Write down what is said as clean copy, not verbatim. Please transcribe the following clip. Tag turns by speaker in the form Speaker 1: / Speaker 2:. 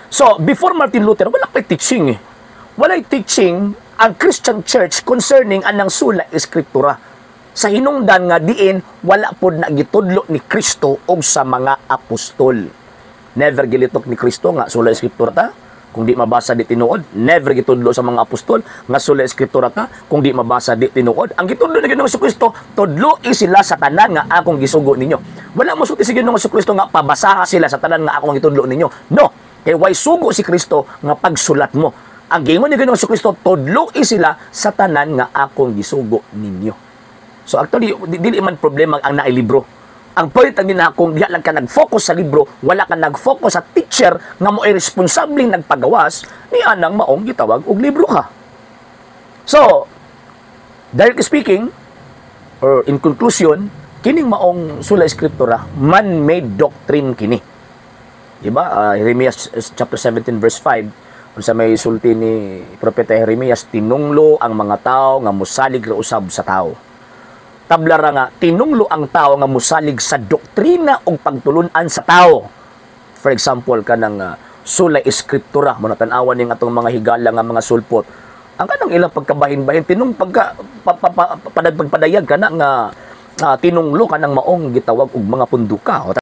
Speaker 1: So, before Martin Luther, wala pa'y teaching eh. Walay teaching ang Christian Church concerning anang sola scriptura. Sa hinungdan nga diin wala pod na gitudlo ni Kristo og sa mga apostol. Never gilitok ni Kristo nga sola scriptura ta. Kung di mabasa, di tinuod. Never gitudlo sa mga apostol nga sola scriptura ta. Kung di mabasa, di tinuod. Ang gitudlo ni Ginoong Kristo, tudloi sila sa tanan nga akong gisugo ninyo. Wala mo sulti si Ginoong Kristo nga pabasaha sila sa tanan nga akong gitudlo ninyo. No, kay way sugo si Kristo nga pagsulat mo. Ang giingon ni Ginoong Kristo, tudloi sila sa tanan nga akong gisugo ninyo. So actually, dili man problema ang naay libro. Ang point ang gina, kung diha lang ka nag-focus sa libro, wala ka nag-focus sa teacher nga mo ay responsableng nagpagawas ni anang maong gitawag og libro ka. So, directly speaking, or in conclusion, kining maong sola scriptura, man-made doctrine kini. Diba? Jeremias chapter 17 verse 5, unsa may sulti ni Propeta Jeremias? Tinunglo ang mga tao nga musalig ra usab sa tao. Tabla ra nga tinunglo ang tao nga musalig sa doktrina ug pagtulunan sa tao. For example, kanang sola scriptura mo na, tan-awan ning atong mga higala nga mga sulpot. Ang kanang ilang pagkabahin-bahin tinung pagka pa, pa, pa, pagpadayag kana nga tinunglo kanang maong gitawag og mga punduka. O,